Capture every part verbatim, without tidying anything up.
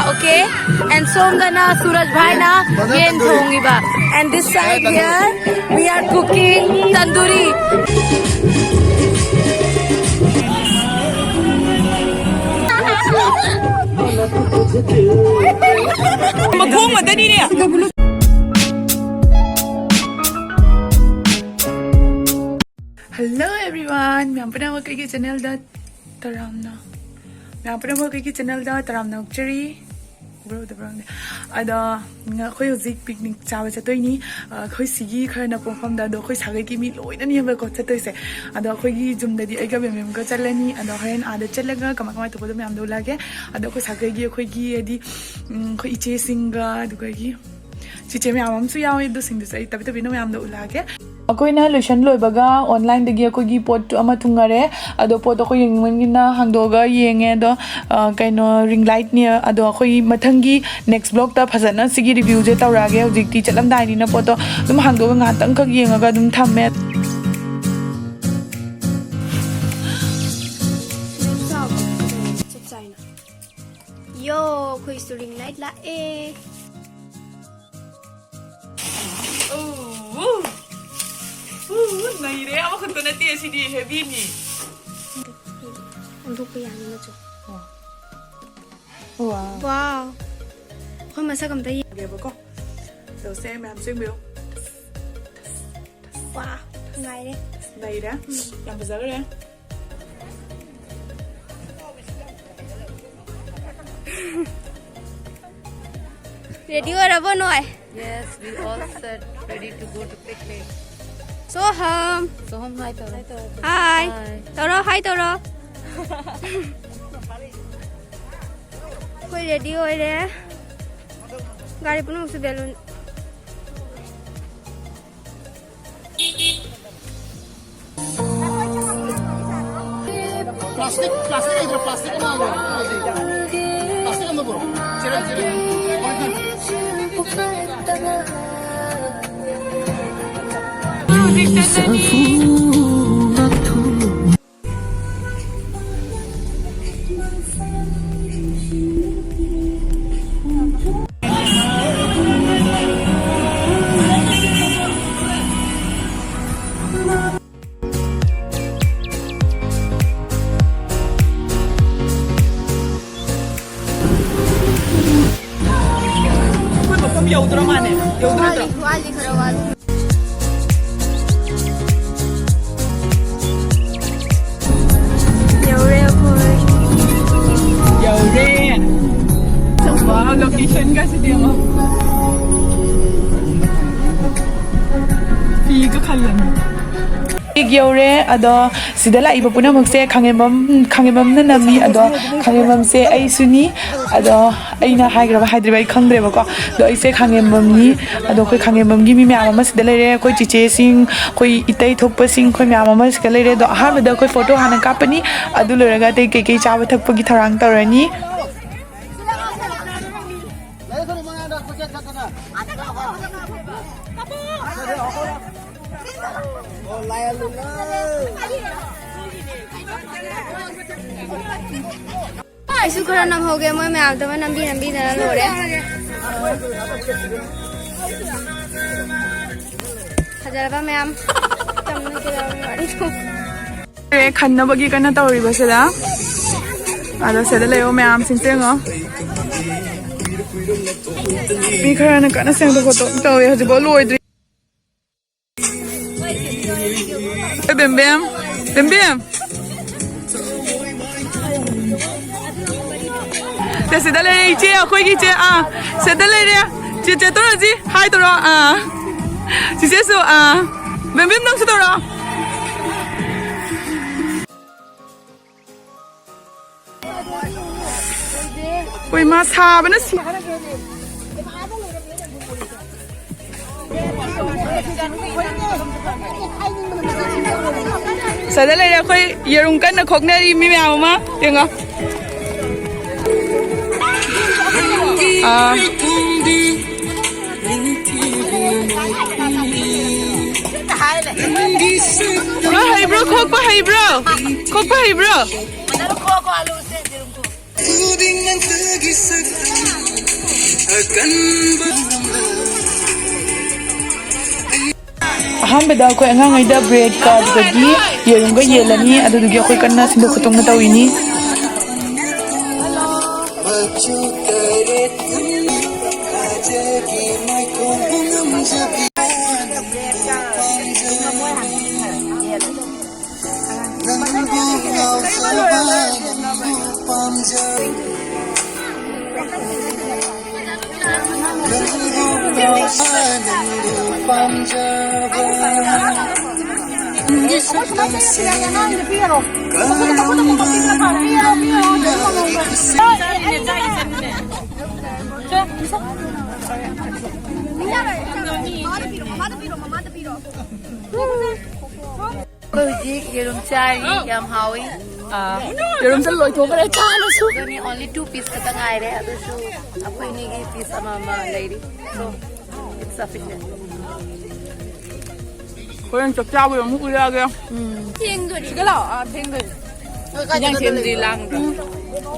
Okay, and ꯁꯣꯝꯗꯅ ꯁꯨꯔꯖ ꯚꯥꯏꯅ ꯌꯦꯟ ꯊꯣꯡꯉꯤꯕ, and this side here we are cooking tandoori. ꯃꯈꯣꯡ ꯃꯇꯅꯤꯅꯦ꯫ Hello everyone, ꯃꯌꯥꯝ ꯄꯨꯝꯅꯃꯛ ꯑꯩꯒꯤ channelꯗ ꯇꯔꯥꯝꯅ, ꯃꯌꯥꯝ ꯄꯨꯝꯅꯃꯛ ꯑꯩꯒꯤ channelꯗ ꯇꯔꯥꯝꯅ ꯑꯣꯛꯆꯔꯤ꯫ ꯎꯕ꯭ꯔꯥ ꯎꯗꯕ꯭ꯔꯥ ꯈꯪꯗꯦ꯫ ꯑꯗꯣ, ꯉ-, ꯑꯩꯈꯣꯏ ꯍꯧꯖꯤꯛ picnic ꯆꯥꯕ ꯆꯠꯇꯣꯏꯅꯤ꯫ ꯑ, ꯑꯩꯈꯣꯏ ꯁꯤꯒꯤ ꯈꯔ ꯅꯛꯄ ꯃꯐꯝꯗ, ꯑꯗꯣ ꯑꯩꯈꯣꯏ ꯁꯥꯒꯩꯒꯤ ꯃꯤ ꯂꯣꯏꯅꯅꯦꯕꯀꯣ ꯆꯠꯇꯣꯏꯁꯦ꯫ ꯑꯗꯣ ꯑꯩꯈꯣꯏꯒꯤ ꯌꯨꯝꯗꯗꯤ ꯑꯩꯒ ꯕꯦꯝꯕꯦꯝꯒ ꯆꯠꯂꯅꯤ꯫ ꯑꯗꯣ ꯍꯣꯔꯦꯟ ꯑꯥꯗ ꯆꯠꯂꯒ ꯀꯃꯥꯏ ꯀꯃꯥꯏ ꯇꯧꯕꯗꯣ ꯃꯌꯥꯝꯗꯣ ꯎꯠꯂꯛꯑꯒꯦ꯫ ꯑꯗꯣ ꯑꯩꯈꯣꯏ ꯁꯥꯒꯩꯒꯤ, ꯑꯩꯈꯣꯏꯒꯤ ꯍꯥꯏꯗꯤ, ꯎꯝ, ꯑꯩꯈꯣꯏ ꯏꯆꯦꯁꯤꯡꯒ, ꯑꯗꯨꯗꯒꯤ ꯆꯤꯆꯦ ꯃꯌꯥꯝ ꯑꯃꯁꯨ ꯌꯥꯎꯋꯦ꯫ ꯑꯗꯨꯁꯤꯡꯗꯨꯁꯨ ꯑꯩ ꯇꯞꯄꯤ ꯇꯞꯄꯤꯅ ꯃꯌꯥꯝꯗ ꯎꯠꯂꯛꯑꯒꯦ꯫ ꯑꯩꯈꯣꯏꯅ ꯂꯣꯏꯁꯟ ꯂꯣꯏꯕꯒ onlineꯗꯒꯤ ꯑꯩꯈꯣꯏꯒꯤ ꯄꯣꯠ ꯑꯃ ꯊꯨꯡꯉꯔꯦ꯫ ꯑꯗꯣ ꯄꯣꯠꯇꯣ ꯑꯩꯈꯣꯏ ꯌꯦꯡꯅꯤꯡꯕꯅꯤꯅ ꯍꯥꯡꯗꯣꯛꯑꯒ ꯌꯦꯡꯉꯦ꯫ ꯑꯗꯣ, ꯑ, ꯀꯩꯅꯣ, ring lightꯅꯦ꯫ ꯑꯗꯣ ꯑꯩꯈꯣꯏ ꯃꯊꯪꯒꯤ next vlogꯇ ꯐꯖꯅ ꯁꯤꯒꯤ reviewꯁꯦ ꯇꯧꯔꯛꯑꯒꯦ꯫ ꯍꯧꯖꯤꯛꯇꯤ ꯆꯠꯂꯝꯗꯥꯏꯅꯤꯅ ꯄꯣꯠꯇꯣ ꯑꯗꯨꯝ ꯍꯥꯡꯗꯣꯛꯑꯒ ꯉꯥꯏꯍꯥꯛꯇꯪꯈꯛ ꯌꯦꯡꯉꯒ ꯑꯗꯨꯝ ꯊꯝꯃꯦ꯫ ꯆꯞ ꯆꯥꯏꯅ꯫ ꯌꯣ, ꯑꯩꯈꯣꯏꯁꯨ ring light ꯂꯥꯛꯑꯦ꯫ ꯎ, ꯎ, ꯎ, ꯅꯩꯔꯦ꯫ ꯑꯃꯈꯛꯇ ꯅꯠꯇꯦ, ꯁꯤꯗꯤ heavyꯅꯤ꯫ ꯑꯣꯟꯊꯣꯛꯄ ꯌꯥꯅꯤ ꯃꯆꯨ꯫ ꯋꯥ꯫ ꯋꯥꯎ꯫ ꯑꯩꯈꯣꯏ ꯃꯁꯛ ꯑꯝꯇ ꯌꯦꯡ- ꯌꯦꯡꯒꯦꯕꯀꯣ꯫ ꯇꯧꯁꯦ, ꯃꯌꯥꯝ ꯌꯦꯡꯕꯤꯌꯨ꯫ ꯋꯥ, ꯅꯨꯡꯉꯥꯏꯔꯦ꯫ ꯅꯩꯔꯦ꯫ ꯎꯝ꯫ ꯌꯥꯝ ꯐꯖꯈ꯭ꯔꯦ꯫ Ready ꯑꯣꯏꯔꯕꯣ ꯅꯣꯏ? Yes, we all set, ready to go to picnic. Soham. Soham, hi ꯇꯧꯔꯣ꯫ Hi꯫ Hi꯫ ꯇꯧꯔꯣ, hi ꯇꯧꯔꯣ꯫ ꯑꯩꯈꯣꯏ ready ꯑꯣꯏꯔꯦ꯫ ꯒꯥꯔꯤ ꯄꯨꯝꯅꯃꯛꯁꯨ balloon꯫ Plastic, plastic ꯂꯩꯇ꯭ꯔꯣ? Plastic ꯑꯃ ꯂꯧꯔꯣ꯫ Plastic ꯑꯃ ꯄꯨꯔꯛꯑꯣ꯫ ꯆꯦꯔꯪ, ꯆꯦꯔꯪ꯫ ꯍꯧꯖꯤꯛ ꯆꯠꯂꯅꯤ꯫ ꯌꯧꯗ꯭ꯔꯣ ꯃꯥꯅꯦ? ꯌꯧꯗ꯭ꯔꯣ? ꯋꯥꯠꯂꯤ, ꯋꯥꯠꯂꯤ ꯈꯔ ꯋꯥꯠꯂꯤ꯫ ꯌꯧꯔꯦ ꯑꯩꯈꯣꯏ꯫ ꯌꯧꯔꯦ꯫ ꯋꯥꯎ, ꯂꯣꯀꯦꯁꯟꯒꯁꯤꯗꯤ ꯌꯦꯡꯉꯣ꯫ ꯐꯤꯒ ꯈꯜꯂꯅꯤ꯫ ꯌꯧꯔꯦ꯫ ꯑꯗꯣ ꯁꯤꯗ ꯂꯥꯛꯏꯕ ꯄꯨꯝꯅꯃꯛꯁꯦ ꯈꯥꯉꯦꯝꯕꯝ, ꯈꯥꯉꯦꯝꯕꯝꯅ ꯅꯝꯃꯤ꯫ ꯑꯗꯣ ꯈꯥꯉꯦꯝꯕꯝꯁꯦ ꯑꯩꯁꯨꯅꯤ꯫ ꯑꯗꯣ ꯑꯩꯅ ꯍꯥꯏꯈ꯭ꯔꯕ ꯍꯥꯏꯗ꯭ꯔꯤꯕ ꯑꯩ ꯈꯪꯗ꯭ꯔꯦꯕꯀꯣ꯫ ꯑꯗꯣ ꯑꯩꯁꯦ ꯈꯥꯉꯦꯝꯕꯝꯅꯤ꯫ ꯑꯗꯣ ꯑꯩꯈꯣꯏ ꯈꯥꯉꯦꯝꯕꯝꯒꯤ ꯃꯤ ꯃꯌꯥꯝ ꯑꯃ ꯁꯤꯗ ꯂꯩꯔꯦ꯫ ꯑꯩꯈꯣꯏ ꯆꯤꯆꯦꯁꯤꯡ, ꯑꯩꯈꯣꯏ ꯏꯇꯩ ꯊꯣꯛꯄꯁꯤꯡ, ꯑꯩꯈꯣꯏ ꯃꯌꯥꯝ ꯑꯃ ꯁꯤꯗ ꯂꯩꯔꯦ꯫ ꯑꯗꯣ ꯑꯍꯥꯟꯕꯗ ꯑꯩꯈꯣꯏ ꯐꯣꯇꯣ ꯍꯥꯟꯅ ꯀꯥꯞꯄꯅꯤ꯫ ꯑꯗꯨ ꯂꯣꯏꯔꯒ ꯑꯇꯩ ꯀꯩꯀꯩ ꯆꯥꯕ ꯊꯛꯄꯒꯤ ꯊꯧꯔꯥꯡ ꯇꯧꯔꯅꯤ꯫ ꯑꯩꯁꯨ ꯈꯔ ꯅꯝꯍꯧꯒꯦ, ꯃꯣꯏ ꯃꯌꯥꯝꯗꯨꯃ ꯅꯝꯕꯤ ꯅꯝꯕꯤꯗꯅ ꯂꯣꯏꯔꯦ꯫ ꯐꯖꯔꯕ ꯃꯌꯥꯝ꯫ ꯆꯝꯅ ꯀꯩꯗꯧꯔꯕ ꯋꯥꯔꯤꯗꯣ? ꯈꯟꯅꯕꯒꯤ ꯀꯟꯅ ꯇꯧꯔꯤꯕꯁꯤꯗ꯫ ꯑꯗꯣ ꯁꯤꯗ ꯂꯩꯕ ꯃꯌꯥꯝꯁꯤꯡꯁꯦ ꯌꯦꯡꯉꯣ꯫ ꯃꯤ ꯈꯔꯅ ꯀꯟꯅ ꯁꯦꯡꯗꯣꯛ ꯈꯣꯠꯇꯣꯛ ꯇꯧꯋꯦ, ꯍꯧꯖꯤꯛꯐꯥꯎ ꯂꯣꯏꯗ꯭ꯔꯤ꯫ ꯑꯦ, ꯕꯦꯝꯕꯦꯝ, ꯕꯦꯝꯕꯦꯝ꯫ ꯁꯦ, ꯁꯤꯗ ꯂꯩꯔꯦ ꯏꯆꯦ, ꯑꯩꯈꯣꯏꯒꯤ ꯏꯆꯦ꯫ ꯑꯥ, ꯁꯤꯗ ꯂꯩꯔꯦ꯫ ꯆꯦ, ꯆꯦ ꯇꯧꯔꯁꯤ, ꯍꯥꯏ ꯇꯧꯔꯣ꯫ ꯑꯥ, ꯆꯤꯆꯦꯁꯨ꯫ ꯑꯥ, ꯕꯦꯝꯕꯦꯝ, ꯅꯪꯁꯨ ꯇꯧꯔꯣ꯫ ꯍꯣꯏ, ꯃꯥ ꯁꯥꯕꯅ ꯁꯤ-꯫ ꯁꯤꯗ ꯂꯩꯔꯦ, ꯑꯩꯈꯣꯏ ꯌꯦꯔꯨꯝ ꯀꯟꯅ ꯈꯣꯛꯅꯔꯤ ꯃꯤ ꯃꯌꯥꯝ ꯑꯃ꯫ ꯌꯦꯡꯉꯣ꯫ ꯑꯥ꯫ ꯈꯣꯛꯄ ꯍꯩꯕ꯭ꯔꯣ? ꯈꯣꯛꯄ ꯍꯩꯕ꯭ꯔꯣ? ꯈꯣꯛꯄ ꯍꯩꯕ꯭ꯔꯣ? ꯑꯍꯥꯟꯕꯗ ꯑꯩꯈꯣꯏ ꯑꯉꯥꯡꯉꯩꯗ ꯕ꯭ꯔꯦꯗꯀ ꯑꯗꯨꯗꯒꯤ ꯌꯦꯔꯨꯝꯒ ꯌꯦꯜꯂꯅꯤ꯫ ꯑꯗꯨꯗꯨꯒꯤ ꯑꯩꯈꯣꯏ ꯀꯟꯅ ꯁꯤꯟꯗꯣꯛ ꯈꯣꯠꯇꯣꯛꯅ ꯇꯧꯔꯤꯅꯤ꯫ ꯑꯩꯈꯣꯏ ꯍꯧꯖꯤꯛ ꯌꯦꯔꯨꯝ ꯆꯥꯔꯤ, ꯌꯥꯝ ꯍꯥꯎꯏ꯫ ꯑꯥ, ꯌꯦꯔꯨꯝꯁꯦ ꯂꯣꯏꯊꯣꯛꯈ꯭ꯔꯦ, ꯆꯥꯔꯁꯨ꯫ ꯑꯗꯨꯅꯤ, only two piece ꯈꯛꯇ ꯉꯥꯏꯔꯦ, ꯑꯗꯨꯁꯨ ꯑꯩꯈꯣꯏ ꯑꯅꯤꯒꯤ piece ꯑꯃ ꯑꯃ ꯂꯩꯔꯤ꯫ So, it's sufficient. ꯍꯣꯔꯦꯟ ꯆꯥꯛ ꯆꯥꯕꯗ ꯑꯃꯨꯛ ꯎꯔꯛꯑꯒꯦ꯫ ꯎꯝ꯫ ꯊꯦꯡꯗꯣꯔꯤ꯫ ꯁꯤꯗ ꯂꯥꯛꯑꯣ꯫ ꯑꯥ, ꯊꯦꯡꯗꯣꯔꯤ꯫ ꯅꯣꯏ ꯀꯥꯏ ꯏꯟꯖꯥꯡ ꯆꯠꯀꯗ ꯁꯦꯝꯗ꯭ꯔꯤ, ꯂꯩꯕ꯭ꯔꯣ? ꯂꯥꯡꯗ꯭ꯔꯣ? ꯎꯝ꯫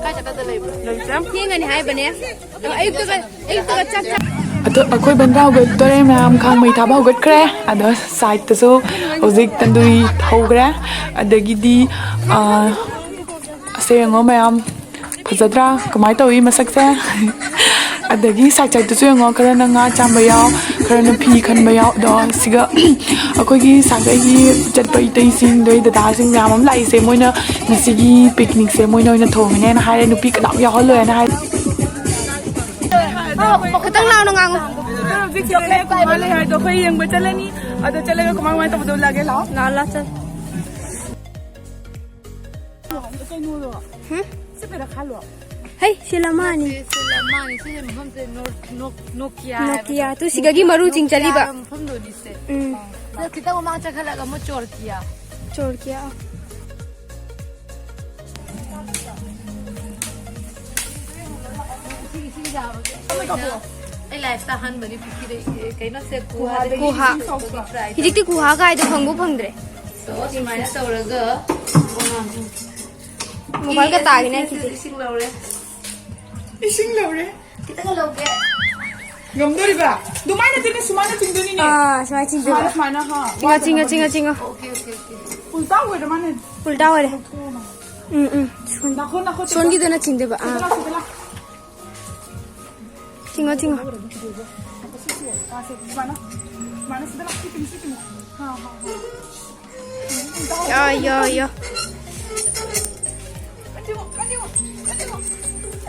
ꯀꯥꯏ ꯆꯠꯀꯗ ꯂꯩꯕ꯭ꯔꯣ? ꯂꯩꯇꯦ꯫ ꯊꯦꯡꯉꯅꯤ ꯍꯥꯏꯕꯅꯦ꯫ ꯑꯌꯨꯛꯇꯒ, ꯑꯌꯨꯛꯇꯒ ꯆꯥꯛ ꯆꯥ- ꯑꯗꯣ ꯑꯩꯈꯣꯏ ꯕꯟꯗ꯭ꯔꯥ ꯍꯧꯒꯠꯇꯣꯔꯦ ꯃꯌꯥꯝ, ꯈꯥꯡ ꯃꯩ ꯊꯥꯕ ꯍꯧꯒꯠꯈ꯭ꯔꯦ꯫ ꯑꯗꯣ sideꯇꯁꯨ ꯍꯧꯖꯤꯛ ꯇꯟꯗꯨꯔꯤ ꯍꯧꯈ꯭ꯔꯦ꯫ ꯑꯗꯒꯤꯗꯤ, ꯑꯥ, ꯑꯁꯦ ꯌꯦꯡꯉꯣ ꯃꯌꯥꯝ, ꯐꯖꯗ꯭ꯔꯥ? ꯀꯃꯥꯏꯅ ꯇꯧꯏ ꯃꯁꯛꯁꯦ? ꯑꯗꯒꯤ side sideꯇꯁꯨ ꯌꯦꯡꯉꯣ, ꯈꯔꯅ ꯉꯥ ꯆꯥꯝꯕ ꯌꯥꯎ, ꯈꯔꯅ ꯐꯤ ꯈꯟꯕ ꯌꯥꯎ꯫ ꯑꯗꯣ ꯁꯤꯒ ꯑꯩꯈꯣꯏꯒꯤ ꯁꯥꯒꯩꯒꯤ ꯆꯠꯄ ꯏꯇꯩꯁꯤꯡ, ꯑꯗꯩ ꯗꯗꯥꯁꯤꯡ ꯃꯌꯥꯝ ꯑꯃ ꯂꯥꯛꯏꯁꯦ, ꯃꯣꯏꯅ ꯉꯁꯤꯒꯤ picnicꯁꯦ ꯃꯣꯏꯅ ꯑꯣꯏꯅ ꯊꯣꯡꯉꯅꯦꯅ ꯍꯥꯏꯔꯦ, ꯅꯨꯄꯤ ꯀꯅꯥꯝ ꯌꯥꯎꯍꯜꯂꯣꯏꯅ ꯍꯥꯏꯔꯦ꯫ ꯈꯤꯇꯪ ꯂꯥꯎꯅ ꯉꯥꯡꯉꯨ꯫ ꯍꯧꯖꯤꯛ ꯁꯤꯗꯅꯦ ꯀꯨꯃꯥꯔ ꯂꯩ ꯍꯥꯏꯗꯣ ꯑꯩꯈꯣꯏ ꯌꯦꯡꯕ ꯆꯠꯂꯅꯤ꯫ ꯑꯗꯣ ꯆꯠꯂꯒ ꯀꯃꯥꯏ ꯀꯃꯥꯏꯅ ꯇꯧꯕꯗꯣ ꯎꯠꯂꯛꯑꯒꯦ, ꯂꯥꯛꯑꯣ꯫ ꯂꯥꯛꯑꯣ, ꯂꯥꯛꯑꯣ, ꯆꯠꯂꯣ꯫ ꯀꯩꯅꯣꯗꯣ꯫ ꯍꯨꯝ? ꯁꯤ ꯄꯦꯔꯥ ꯈꯥꯜꯂꯣ꯫ ꯍꯩ, ꯁꯤ ꯂꯃꯥꯅꯤ꯫ ꯁꯤ, ꯁꯤ ꯂꯃꯥꯅꯤ꯫ ꯁꯤꯒꯤ ꯃꯐꯝꯁꯦ ꯅꯣ-, ꯅꯣ-, ꯅꯣꯀꯤꯌꯥ ꯍꯥꯏꯕꯗꯣ꯫ ꯅꯣꯀꯤꯌꯥ꯫ ꯇꯨ ꯁꯤꯗꯒꯤ ꯃꯔꯨ ꯆꯤꯡ ꯆꯠꯂꯤꯕ꯫ ꯅꯣꯀꯤꯌꯥ ꯃꯐꯝꯗꯨꯅꯤ ꯁꯦ꯫ ꯎꯝ꯫ ꯑꯗꯣ ꯈꯤꯇꯪ ꯃꯃꯥꯡ ꯆꯠꯈꯠꯂꯒ ꯑꯃꯨꯛ ꯆꯣꯔꯀꯤꯌꯥ꯫ ꯆꯣꯔꯀꯤꯌꯥ꯫ ꯑꯩ lifeꯇ ꯑꯍꯥꯟꯕꯅꯤ ꯄꯨꯈ꯭ꯔꯤꯗ, ꯀꯩꯅꯣꯁꯦ, ꯒꯨꯍꯥꯗꯒꯤ ꯒꯨꯍꯥ꯫ ꯏꯁꯤꯡ ꯁꯣꯛꯄ꯫ ꯍꯧꯖꯤꯛꯇꯤ ꯒꯨꯍꯥ ꯀꯥꯏꯗꯣ ꯐꯪꯕꯨ ꯐꯪꯗ꯭ꯔꯦ꯫ So, ꯁꯨꯃꯥꯏꯅ ꯇꯧꯔꯒ mobileꯒ ꯇꯥꯒꯦꯅꯦ, ꯁꯤꯁꯦ ꯈꯤꯇꯪ꯫ ꯏꯁꯤꯡ ꯂꯧꯔꯦ꯫ ꯏꯁꯤꯡ ꯂꯧꯔꯦ꯫ ꯈꯤꯇꯪ ꯂꯧꯒꯦ꯫ ꯉꯝꯗꯣꯔꯤꯕ? ꯑꯗꯨꯃꯥꯏꯅ ꯆꯤꯡꯉ ꯁꯨꯃꯥꯏꯅ ꯆꯤꯡꯗꯣꯏꯅꯤꯅꯦ꯫ ꯑꯥ, ꯁꯨꯃꯥꯏꯅ ꯆꯤꯡꯗꯣꯏꯕ꯫ ꯁꯨꯃꯥꯏꯅ, ꯁꯨꯃꯥꯏꯅ, ꯍꯥ꯫ ꯆꯤꯡꯉꯣ, ꯆꯤꯡꯉꯣ, ꯆꯤꯡꯉꯣ, ꯆꯤꯡꯉꯣ꯫ Okay, okay, okay꯫ ꯎꯜꯇꯥ ꯑꯣꯏꯔ ꯃꯥꯅꯦ꯫ ꯎꯜꯇꯥ ꯑꯣꯏꯔꯦ꯫ ꯎꯝ, ꯎꯝ꯫ ꯁꯣꯟ-, ꯅꯥꯈꯣ, ꯅꯥꯈꯣ ꯆꯤꯡꯉꯣ꯫ ꯁꯣꯟꯒꯤꯗꯨꯅ ꯆꯤꯡꯗꯣꯏꯕ꯫ ꯑꯥ꯫ ꯁꯤꯗ ꯂꯥꯎ, ꯁꯤꯗ ꯂꯥꯎ꯫ ꯆꯤꯡꯉꯣ, ꯆꯤꯡꯉꯣ꯫ ꯁꯨꯃꯥꯏꯅ, ꯁꯨꯃꯥꯏꯅ ꯁꯤꯗ ꯂꯥꯎ, ꯁꯤ ꯆꯤꯡꯉꯨ, ꯁꯤ ꯆꯤꯡꯉꯨ꯫ ꯍꯥ, ꯍꯥ, ꯍꯥ꯫ ꯌꯥ, ꯌꯥ, ꯌꯥ꯫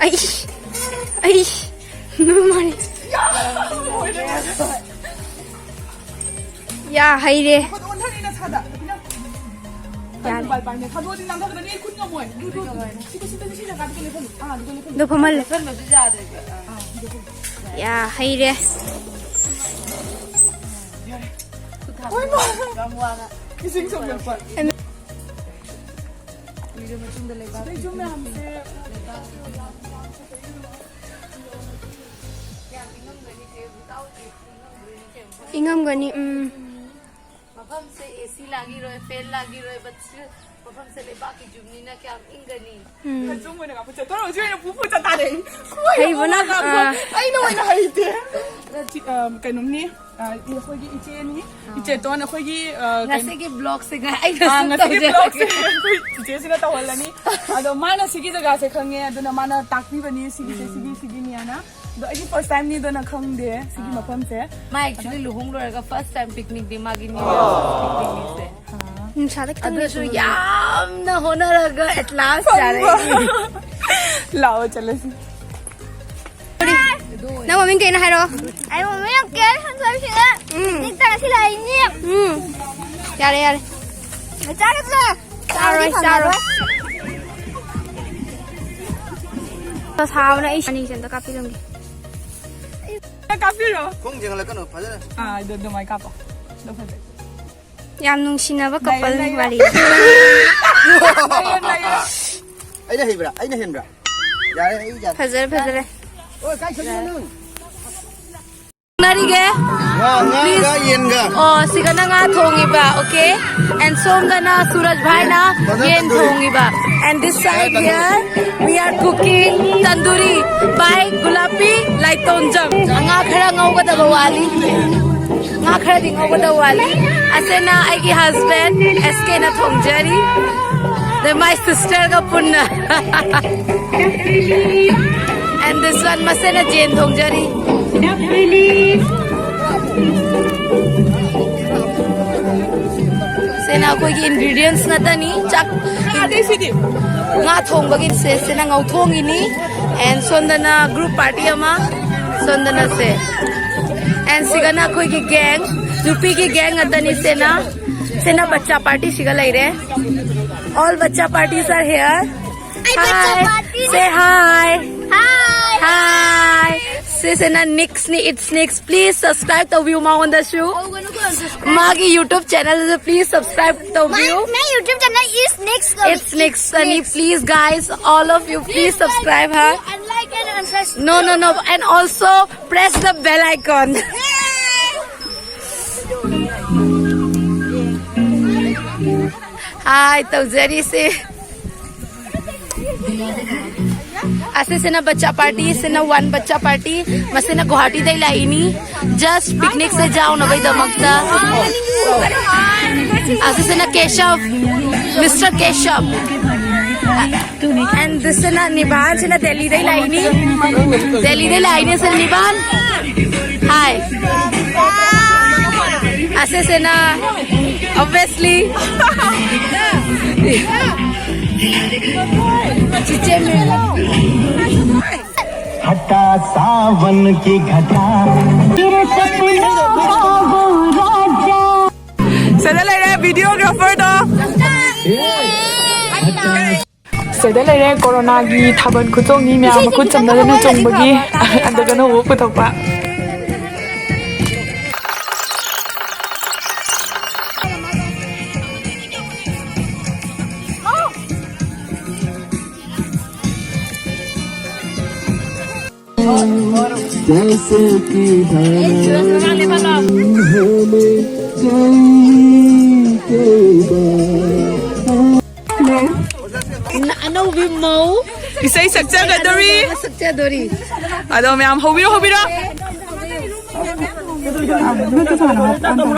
ꯑꯩ ꯑꯩ ꯃꯥꯅꯦ꯫ ꯌꯥ, ꯍꯩꯔꯦ꯫ ꯈꯨꯠ ꯑꯣꯟꯊꯅꯤꯅ ꯁꯥꯗ꯫ ꯌꯥꯔꯦ꯫ ꯄꯥꯏ, ꯄꯥꯏ, ꯄꯥꯏ꯫ ꯊꯥꯗꯣꯛꯑꯗꯤ ꯅꯥꯟꯊꯒꯗꯕꯅꯤ, ꯑꯩ ꯈꯨꯠ ꯉꯝꯃꯣꯏ꯫ ꯑꯗꯨ, ꯑꯗꯨ, ꯑꯗꯨ, ꯁꯤ, ꯁꯤ, ꯁꯤ ꯖꯒꯥꯗꯨꯗ ꯂꯦꯞꯍꯜꯂꯨ꯫ ꯑꯥ, ꯑꯗꯨꯗ ꯂꯦꯞꯍꯜꯂꯨ꯫ ꯑꯗꯣ ꯐꯝꯍꯜꯂꯦ꯫ ꯂꯦꯞꯍꯟꯕꯁꯨ ꯌꯥꯗ꯭ꯔꯦꯕ꯫ ꯑꯥ, ꯑꯗꯨꯗ ꯂꯦꯞꯍꯜꯂꯨ꯫ ꯌꯥ, ꯍꯩꯔꯦ꯫ ꯌꯥꯔꯦ꯫ ꯈꯨꯠ ꯊꯥꯗꯣꯛꯑꯣ꯫ ꯍꯣꯏ, ꯃꯥ꯫ ꯌꯥꯝ ꯋꯥꯅ꯫ ꯏꯁꯤꯡ ꯁꯣꯛꯂꯛꯄ꯫ ꯀꯨꯏꯔ ꯃꯇꯨꯡꯗ ꯂꯩꯕꯥꯛ ꯂꯩꯆꯨꯝ ꯃꯌꯥꯝꯁꯦ꯫ ꯏꯪꯉꯝꯒꯅꯤ, ꯎꯝ꯫ ꯃꯐꯝꯁꯦ ꯑꯦ ꯁꯤ ꯂꯥꯛꯏꯔꯣꯏ, ꯐꯦꯟ ꯂꯥꯛꯏꯔꯣꯏ, but still ꯃꯐꯝꯁꯦ ꯂꯩꯕꯥꯛꯀꯤ ꯌꯨꯝꯅꯤꯅ ꯀꯌꯥꯝ ꯏꯪꯒꯅꯤ? ꯎꯝ꯫ ꯂꯩꯆꯨꯝ ꯑꯣꯏꯅ ꯉꯥꯛꯄ ꯆꯠꯇꯣꯏꯔꯣ? ꯍꯧꯖꯤꯛ ꯑꯣꯏꯅ ꯄꯨ ꯄꯨ ꯆꯠ ꯇꯥꯔꯦ꯫ ꯍꯩꯕꯅ, ꯍꯣꯏ, ꯑꯥ꯫ ꯑꯩꯅ ꯑꯣꯏꯅ ꯍꯩꯇꯦ꯫ ꯑꯗ ꯆꯤ-, ꯑ, ꯀꯩꯅꯣꯝꯅꯤ, ꯑ, ꯑꯩꯈꯣꯏꯒꯤ ꯏꯆꯦꯅꯤ, ꯑꯥ꯫ ꯏꯆꯦꯇꯣꯟ ꯑꯩꯈꯣꯏꯒꯤ, ꯑ, ꯀꯩꯅꯣ-, ꯉꯁꯤꯒꯤ vlogꯁꯦ ꯉ-, ꯑꯩꯅ ꯑꯥ, ꯁꯨꯝ ꯉꯁꯤꯒꯤ ꯇꯧꯖꯔꯒꯦ꯫ Vlogꯁꯦ ꯑꯩꯈꯣꯏ ꯏꯆꯦꯁꯤꯅ ꯇꯧꯍꯜꯂꯅꯤ꯫ ꯑꯗꯣ ꯃꯥꯅ ꯁꯤꯒꯤ ꯖꯒꯥꯁꯦ ꯈꯪꯉꯦ, ꯑꯗꯨꯅ ꯃꯥꯅ ꯇꯥꯛꯄꯤꯕꯅꯤ, ꯁꯤꯒꯤꯁꯦ, ꯎꯝ꯫ ꯁꯤꯒꯤ, ꯁꯤꯒꯤꯅꯤ ꯍꯥꯏꯅ꯫ ꯑꯗꯣ ꯑꯩꯗꯤ first timeꯅꯤꯗꯅ ꯈꯪꯗꯦ ꯁꯤꯒꯤ ꯑꯥ꯫ ꯃꯐꯝꯁꯦ꯫ ꯃꯥ actually ꯂꯨꯍꯣꯡ ꯂꯣꯏꯔꯒ first time picnicꯗꯤ ꯃꯥꯒꯤ New Yearꯁ picnicꯁꯦ꯫ ꯑꯥ꯫ ꯅꯨꯡꯁꯥꯗ ꯈꯤꯇꯪ ꯑꯗꯨꯁꯨ ꯂꯦꯞꯄꯨ꯫ ꯌꯥꯝꯅ ꯍꯣꯠꯅꯔꯒ at last ꯌꯥꯔꯦ꯫ ꯂꯥꯛꯑꯣ ꯆꯠꯂꯁꯤ꯫ ꯅꯪ ꯃꯃꯤꯡ ꯀꯩꯅꯣ ꯍꯥꯏꯔꯣ? ꯑꯩ ꯃꯃꯤꯡ ꯌꯥꯝ ꯀꯦꯔꯦ, ꯁꯟ ꯁꯟ ꯁꯤꯗ꯫ ꯎꯝ꯫ Picnicꯇ ꯉꯁꯤ ꯂꯥꯛꯏꯅꯤ꯫ ꯎꯝ꯫ ꯌꯥꯔꯦ, ꯌꯥꯔꯦ꯫ ꯆꯥꯒꯗ꯭ꯔꯥ? ꯆꯥꯔꯣꯏ, ꯆꯥꯔꯣꯏ꯫ ꯁꯥꯕꯅ ꯑꯩ ꯑꯅꯤꯁꯦ ꯑꯝꯇ ꯀꯥꯞꯄꯤꯔꯝꯒꯦ꯫ ꯀꯥꯞꯄꯤꯔꯣ꯫ ꯈꯣꯡ ꯌꯦꯡꯍꯜꯂꯛꯀꯅꯨ, ꯐꯖꯅ꯫ ꯑꯥ, ꯑꯗꯨ ꯑꯗꯨꯃꯥꯏꯅ ꯀꯥꯞꯄꯣ꯫ ꯑꯗꯨ ꯐꯖꯩ꯫ ꯌꯥꯝ ꯅꯨꯡꯁꯤꯅꯕ ꯅꯩꯔꯦ, coupleꯅꯤ ꯅꯩꯔꯦ꯫ ꯋꯥꯔꯤ꯫ ꯅꯩꯔꯦ, ꯅꯩꯔꯦ꯫ ꯑꯩꯅ ꯍꯩꯕ꯭ꯔꯥ? ꯑꯩꯅ ꯍꯦꯟꯕ꯭ꯔꯥ? ꯌꯥꯔꯦ, ꯑꯩ ꯌꯥꯔꯦ꯫ ꯐꯖꯔꯦ, ꯐꯖꯔꯦ꯫ ꯑꯣ, ꯀꯥꯏ ꯆꯠꯂꯤꯅꯣ ꯅꯪ? ꯅꯔꯤꯒꯦ? ꯉꯥ, ꯉꯥꯒ please꯫ ꯌꯦꯟꯒ꯫ ꯑꯣ, ꯁꯤꯒꯅ ꯉꯥ ꯊꯣꯡꯉꯤꯕ, okay? And ꯁꯣꯝꯗꯅ ꯁꯨꯔꯖ ꯚꯥꯏꯅ ꯌꯦꯟ ꯊꯣꯡꯉꯤꯕ꯫ And this side here, we are cooking tandoori by ꯒꯨꯂꯥꯄꯤ ꯂꯥꯏꯇꯣꯟꯖꯝ꯫ ꯉꯥ ꯈꯔ ꯉꯧꯒꯗꯕ ꯋꯥꯠꯂꯤ꯫ ꯉꯥ ꯈꯔꯗꯤ ꯉꯧꯒꯗꯕ ꯋꯥꯠꯂꯤ꯫ ꯑꯁꯤꯅ ꯑꯩꯒꯤ husband ꯑꯦꯁ ꯀꯦꯅ ꯊꯣꯡꯖꯔꯤ꯫ ꯑꯗꯩ my sisterꯒ ꯄꯨꯟꯅ꯫ And this one, ꯃꯁꯦꯅ ꯖꯦꯟ ꯊꯣꯡꯖꯔꯤ꯫ ꯁꯤꯅ ꯑꯩꯈꯣꯏꯒꯤ ingredients ꯉꯥꯛꯇꯅꯤ꯫ ꯆꯥꯛ, ꯉꯥ ꯊꯣꯡꯕꯒꯤ ꯁꯦ, ꯁꯤꯅ ꯉꯧꯊꯣꯡꯒꯤꯅꯤ꯫ And ꯁꯣꯝꯗꯅ group party ꯑꯃ, ꯁꯣꯝꯗꯅ ꯁꯦ꯫ And ꯁꯤꯒꯅ ꯑꯩꯈꯣꯏꯒꯤ gang, ꯅꯨꯄꯤꯒꯤ gang ꯉꯥꯛꯇꯅꯤ꯫ ꯁꯤꯅ, ꯁꯤꯅ ꯕꯆꯥ party ꯁꯤꯒ ꯂꯩꯔꯦ꯫ All ꯕꯆꯥ parties are here. Hi. Say hi. Hi. Hi. ꯁꯤꯁꯤꯅ Nix ꯅꯤ, it's Nix. Please subscribe ꯇꯧꯕꯤꯌꯨ ꯃꯉꯣꯟꯗꯁꯨ꯫ ꯃꯥꯒꯤ YouTube channel ꯑꯗꯨ please subscribe ꯇꯧꯕꯤꯌꯨ꯫ My, my YouTube channel is Nix. It's Nix ꯑꯅꯤ. Please guys, all of you, please subscribe her. And like and subscribe. No, no, no. And also press the bell icon. Hi, ꯇꯧꯖꯔꯤꯁꯦ꯫ ꯑꯁꯤꯁꯤꯅ ꯕꯆꯥ party, ꯁꯤꯅ one ꯕꯆꯥ party, ꯃꯁꯤꯅ ꯒꯨꯋꯥꯍꯥꯇꯤꯗꯩ ꯂꯥꯛꯏꯅꯤ, just picnic say ꯌꯥꯎꯅꯕꯒꯤꯗꯃꯛꯇ꯫ ꯑꯁꯤꯁꯤꯅ ꯀꯦꯁꯕ, Mister ꯀꯦꯁꯕ꯫ And ꯁꯤꯅ ꯅꯤꯕꯥꯟ, ꯁꯤꯅ ꯗꯦꯜꯂꯤꯗꯩ ꯂꯥꯛꯏꯅꯤ, ꯗꯦꯜꯂꯤꯗꯩ ꯂꯥꯛꯏꯅꯤ ꯁꯤꯅ ꯅꯤꯕꯥꯟ꯫ Hi. ꯑꯁꯤꯁꯤꯅ obviously ꯆꯤꯆꯦ ꯃꯦꯂꯥ꯫ हटा सावन की घटा। ꯁꯤꯗ ꯂꯩꯔꯦ videographer ꯗꯣ꯫ ꯁꯤꯗ ꯂꯩꯔꯦ ꯀꯣꯔꯣꯅꯥꯒꯤ ꯊꯥꯕꯜ ꯈꯨꯆꯣꯡꯅꯤ ꯃꯌꯥꯝ ꯃꯈꯨꯠ ꯆꯝꯅꯗꯅ ꯆꯣꯡꯕꯒꯤ꯫ ꯑꯗꯨꯒ ꯑꯅꯧꯕ ꯄꯨꯊꯣꯛꯄ꯫ जैसे कि धारा होले जाई के बाद। ꯑꯅꯧꯕꯤ ꯃꯧ ꯏꯁꯩ ꯁꯛꯆꯒꯗꯧꯔꯤ꯫ ꯁꯛꯆꯗꯣꯔꯤ꯫ ꯑꯗꯣ ꯃꯌꯥꯝ ꯍꯧꯕꯤꯔꯣ, ꯍꯧꯕꯤꯔꯣ꯫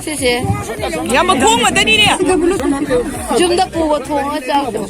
ꯁꯤꯁꯦ ꯌꯥꯝ ꯃꯈꯣꯡ ꯉꯥꯛꯇꯅꯤꯅꯦ꯫ ꯌꯨꯝꯗ ꯄꯨꯕ ꯊꯣꯡꯉ ꯆꯥꯕꯗꯣ꯫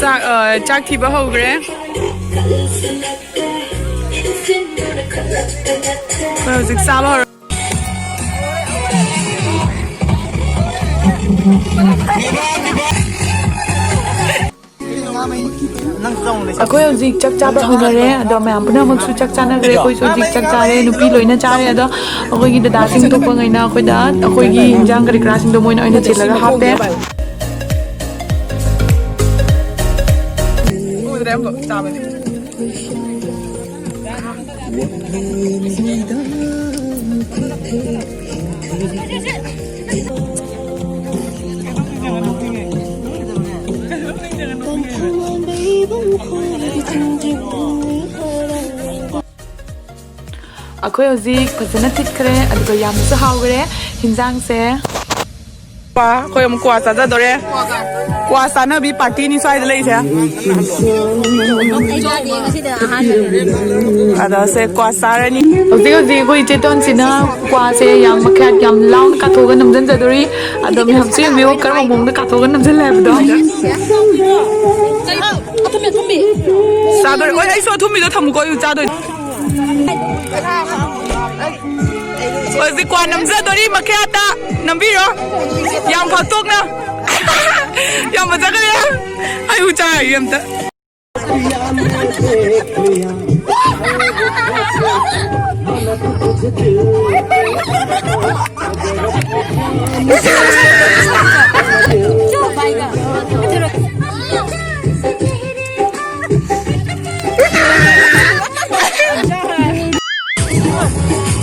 ꯆꯥꯛ, ꯑ, ꯆꯥꯛ ꯊꯤꯕ ꯍꯧꯈ꯭ꯔꯦ꯫ ꯑꯩꯈꯣꯏ ꯍꯧꯖꯤꯛ ꯆꯥꯕ ꯍꯧꯔ- ꯑꯩꯈꯣꯏ ꯍꯧꯖꯤꯛ ꯆꯥꯛ ꯆꯥꯕ ꯍꯧꯅꯔꯦ꯫ ꯑꯗꯣ ꯃꯌꯥꯝ ꯄꯨꯝꯅꯃꯛꯁꯨ ꯆꯥꯛ ꯆꯥꯅꯈ꯭ꯔꯦ꯫ ꯑꯩꯈꯣꯏꯁꯨ ꯍꯧꯖꯤꯛ ꯆꯥꯛ ꯆꯥꯔꯦ꯫ ꯅꯨꯄꯤ ꯂꯣꯏꯅ ꯆꯥꯔꯦ꯫ ꯑꯗꯣ ꯑꯩꯈꯣꯏꯒꯤ ꯗꯗꯥꯁꯤꯡ ꯊꯣꯛꯄꯉꯩꯅ ꯑꯩꯈꯣꯏꯗ ꯑꯩꯈꯣꯏꯒꯤ ꯏꯟꯖꯥꯡ ꯀꯔꯤ ꯀꯔꯥꯁꯤꯡꯗꯣ ꯃꯣꯏꯅ ꯑꯣꯏꯅ ꯊꯤꯜꯂꯒ ꯍꯥꯞꯄꯦ꯫ ꯑꯩꯈꯣꯏ ꯍꯧꯖꯤꯛ ꯐꯖꯅ ꯊꯤꯠꯈ꯭ꯔꯦ, ꯑꯗꯨꯒ ꯌꯥꯝꯅꯁꯨ ꯍꯥꯎꯈ꯭ꯔꯦ ꯍꯤꯟꯖꯥꯡꯁꯦ꯫ ꯄꯥ, ꯑꯩꯈꯣꯏ ꯑꯃꯨꯛ ꯀ꯭ꯋꯥ ꯆꯥꯖꯗꯣꯔꯦ꯫ ꯀ꯭ꯋꯥ ꯆꯥꯅꯕꯤ ꯄꯥꯔꯇꯤꯅꯤ ꯁ꯭ꯋꯥꯏꯗ ꯂꯩꯁꯦ꯫ ꯑꯩ ꯆꯥꯗꯦ, ꯉꯁꯤꯗ ꯑꯍꯥꯟꯕꯅꯦ꯫ ꯑꯗꯣ ꯁꯦ ꯀ꯭ꯋꯥ ꯆꯥꯔꯅꯤ꯫ ꯍꯧꯖꯤꯛ ꯍꯧꯖꯤꯛ ꯑꯩꯈꯣꯏ ꯏꯆꯦꯇꯣꯟꯁꯤꯅ ꯀ꯭ꯋꯥꯁꯦ ꯌꯥꯝ ꯃꯈꯌꯥꯠ ꯌꯥꯝ ꯂꯥꯎꯅ ꯀꯥꯊꯣꯛꯑꯒ ꯅꯝꯖꯟꯖꯗꯣꯔꯤ꯫ ꯑꯗꯣ ꯃꯌꯥꯝꯁꯨ ꯌꯦꯡꯕꯤꯌꯨ ꯀꯔꯝꯕ ꯃꯑꯣꯡꯗ ꯀꯥꯊꯣꯛꯑꯒ ꯅꯝꯖꯜꯂꯦ ꯍꯥꯏꯕꯗꯣ꯫ ꯑꯊꯨꯝꯕꯤ, ꯑꯊꯨꯝꯕꯤ꯫ ꯆꯥꯗꯣꯔꯦ꯫ ꯍꯣꯏ, ꯑꯩꯁꯨ ꯑꯊꯨꯝꯕꯤꯗꯣ ꯊꯝꯃꯨꯀꯣ, ꯑꯩꯁꯨ ꯆꯥꯗꯣꯏꯅꯦ꯫ ꯍꯧꯖꯤꯛ ꯀ꯭ꯋꯥ ꯅꯝꯖꯗꯣꯔꯤ, ꯃꯈꯥꯗ ꯅꯝꯕꯤꯔꯣ꯫ ꯌꯥꯝ ꯐꯛꯇꯣꯛꯅ꯫ ꯌꯥꯝ ꯐꯖꯈ꯭ꯔꯦ꯫ ꯑꯩꯕꯨ ꯆꯥꯔꯒꯦ ꯑꯝꯇ꯫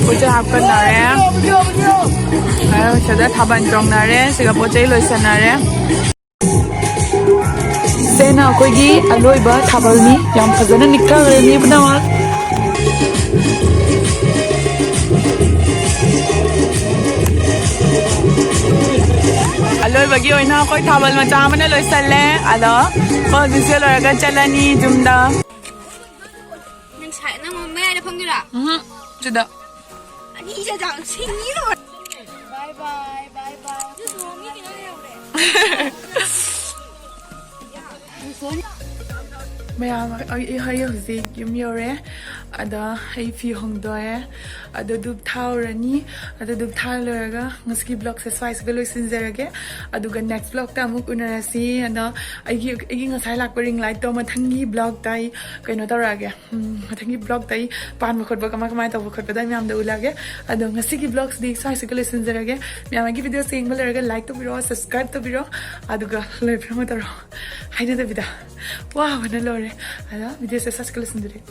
ꯄꯣꯠ ꯆꯩ ꯍꯥꯞꯀꯠꯅꯔꯦ꯫ ꯑꯗꯣ ꯁꯤꯗ ꯊꯥꯕꯜ ꯆꯣꯡꯅꯔꯦ꯫ ꯁꯤꯒ ꯄꯣꯠ ꯆꯩ ꯂꯣꯏꯁꯟꯅꯔꯦ꯫ ꯁꯤꯅ ꯑꯩꯈꯣꯏꯒꯤ ꯑꯂꯣꯏꯕ ꯊꯥꯕꯜꯅꯤ꯫ ꯌꯥꯝ ꯐꯖꯅ ꯅꯤꯛꯊꯈ꯭ꯔꯦ ꯃꯤ ꯄꯨꯝꯅꯃꯛ꯫ ꯑꯂꯣꯏꯕꯒꯤ ꯑꯣꯏꯅ ꯑꯩꯈꯣꯏ ꯊꯥꯕꯜ ꯃꯆꯥ ꯑꯃꯅ ꯂꯣꯏꯁꯜꯂꯦ꯫ ꯑꯗꯣ ꯑꯩꯈꯣꯏ ꯍꯧꯖꯤꯛꯁꯦ ꯂꯣꯏꯔꯒ ꯆꯠꯂꯅꯤ ꯌꯨꯝꯗ꯫ ꯅꯪ ꯁꯥꯏ-, ꯅꯪ ꯃꯌꯥꯏꯗ ꯐꯝꯗꯣꯏꯔꯥ? ꯎꯝ, ꯁꯤꯗ꯫ ꯑꯅꯤꯁꯦ ꯖꯥꯝ ꯁꯤꯡꯉꯤ ꯂꯣꯏꯔꯦ꯫ ꯕꯥꯏ ꯕꯥꯏ, ꯕꯥꯏ ꯕꯥꯏ꯫ ꯑꯗꯨ ꯇꯣꯡꯉꯤ ꯀꯩꯅꯣ ꯂꯩꯍꯧꯔꯦ꯫ ꯃꯌꯥꯝ, ꯑꯩ, ꯑꯩ ꯍꯧꯖꯤꯛ ꯌꯨꯝ ꯌꯧꯔꯦ꯫ ꯑꯗ ꯑꯩ ꯐꯤ ꯍꯣꯡꯗꯣꯛꯑꯦ꯫ ꯑꯗꯣ ꯙꯨꯞ ꯊꯥꯎꯔꯅꯤ꯫ ꯑꯗꯣ ꯙꯨꯞ ꯊꯥ ꯂꯣꯏꯔꯒ ꯉꯁꯤꯒꯤ vlogꯁꯦ ꯁ꯭ꯋꯥꯏꯁꯤꯒ ꯂꯣꯏꯁꯤꯟꯖꯔꯒꯦ꯫ ꯑꯗꯨꯒ next vlogꯇ ꯑꯃꯨꯛ ꯎꯅꯔꯁꯤ꯫ ꯑꯗꯣ ꯑꯩꯒꯤ, ꯑꯩꯒꯤ ꯉꯁꯥꯏ ꯂꯥꯛꯄ ring lightꯇꯣ ꯃꯊꯪꯒꯤ vlogꯇ ꯑꯩ ꯀꯩꯅꯣ ꯇꯧꯔꯛꯑꯒꯦ꯫ ꯎꯝ, ꯃꯊꯪꯒꯤ vlogꯇ ꯑꯩ ꯄꯥꯟꯕ ꯈꯣꯠꯄ ꯀꯃꯥꯏ ꯀꯃꯥꯏ ꯇꯧꯕ ꯈꯣꯠꯄꯗꯣ ꯑꯩ ꯃꯌꯥꯝꯗ ꯎꯠꯂꯛꯑꯒꯦ꯫ ꯑꯗꯣ ꯉꯁꯤꯒꯤ vlogꯁꯤꯗꯤ ꯁ꯭ꯋꯥꯏꯁꯤꯒ ꯂꯣꯏꯁꯤꯟꯖꯔꯒꯦ꯫ ꯃꯌꯥꯝ ꯑꯩꯒꯤ videoꯁꯦ ꯌꯦꯡꯕ ꯂꯣꯏꯔꯒ like ꯇꯧꯕꯤꯔꯣ, subscribe ꯇꯧꯕꯤꯔꯣ꯫ ꯑꯗꯨꯒ ꯂꯣꯏꯕ꯭ꯔꯥ ꯑꯃ ꯇꯧꯔꯣ꯫ ꯍꯥꯏꯅꯗꯕꯤꯗ꯫ ꯋꯥꯕꯅ ꯂꯣꯏꯔꯦ꯫ ꯑꯗꯣ videoꯁꯦ ꯁ꯭ꯋꯥꯏꯁꯤꯒ ꯂꯣꯏꯁꯤꯟꯖꯔꯒꯦ꯫